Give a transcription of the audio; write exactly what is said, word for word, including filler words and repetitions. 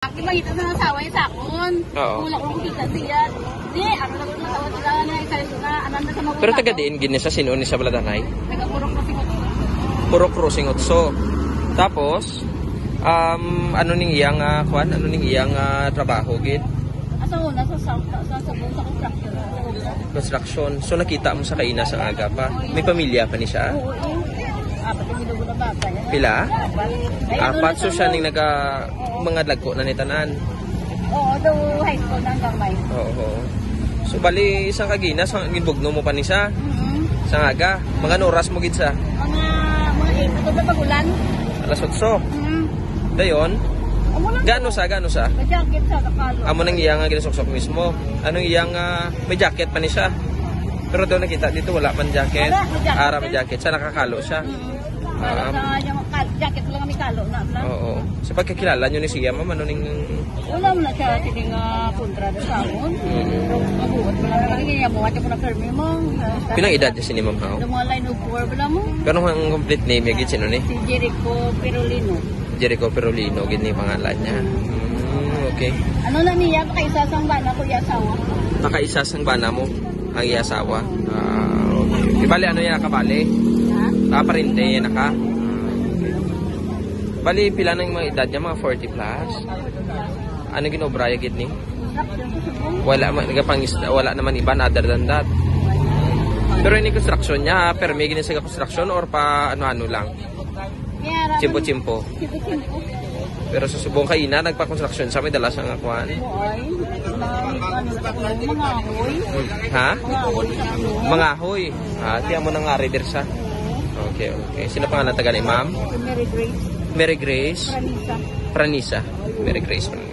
Di mangita sa asawa niya sa akon. Oo. Wala ko nakita siya. Di, ako na ko natawa sila na isa na anan na sa magulang. Pero taga diin gid ni sa, sino ni sa Balatanay? Taga Purok Rosingot. Purok Rosingot. So, tapos, um, ano ning iyang, ah, kwan? Ano ning iyang, ah, trabaho gid? Asa una sa South, sa, sa, sa construction. Construction. So, nakita mo sa kaina sa aga pa. May pamilya pa ni siya? Oo, eh. Apat yung minuto na bata yan. Pila? Apat. Ay, ano Apat. na So, sa siya mga ning naga, mga lagko na ni tanan. Oo, do high school na hanggang may. Oo. So, bali, isang kagina, sa gibugno mo pa ni sa? Mm-hmm. Sa aga. Mga oras mo gid sa? Mga, mga eight. Ito na pag-ulan. Alas otso. Mm. Dayon? Amo lang. Gano sa, gano sa? May jacket sa kakalo. Amo nang iya nga ginasuksok mismo. Anong iya nga, may jacket pa ni siya. Pero daw nakita dito, wala man jacket. Wala, may jacket Ara, may eh. jacket. Sa nakakalo siya. Mm. Ah. Sa yung kal-, jacket lang may kalo na, na. Oo. Sa pagkakilala nyo ni siya, ma'am, ano ning Wala mo na siya, sige nga, kontra na sa amon. Mm. Pero mabuhat mo lang. Hindi niya buhat yung na permi mo. Pinang edad niya si ni Ma'am Hao? Yung mga line of four, wala mo. Pero ang complete name niya, gid, sino ni? Si Jericho Perolino. Jericho Perolino, gid ni pangalan niya. Mm, okay. Ano na niya, pakaisa sang bana ko, iya asawa. Pakaisa sang bana mo, ang iya asawa. Ah, okay. Di bali, ano yan, kabali? Ha? Ah, parente yan, naka? Bali, pila nang mga edad niya? Mga forty plus? Ano ginobra ya gid ni? Wala man, nagapangis-, wala naman iba na other than that. Pero ini construction niya, ha? Pero may gini sa construction or pa ano-ano lang? Kaya ra- Chimpo-chimpo. Chimpo-chimpo. Pero sa subong kaina, nagpa-construction sa may dala sa nga kuan. Buhay. Mga, ano, mga ahoy. Ha? Mga ahoy sa ano. Mga ahoy. Ah, tiyan mo nang ari der sa. Okay, okay. Sino pangalan taga ni ma'am? Mary Grace. Mary Grace. Pranisa. Pranisa. Mary Grace Pranisa.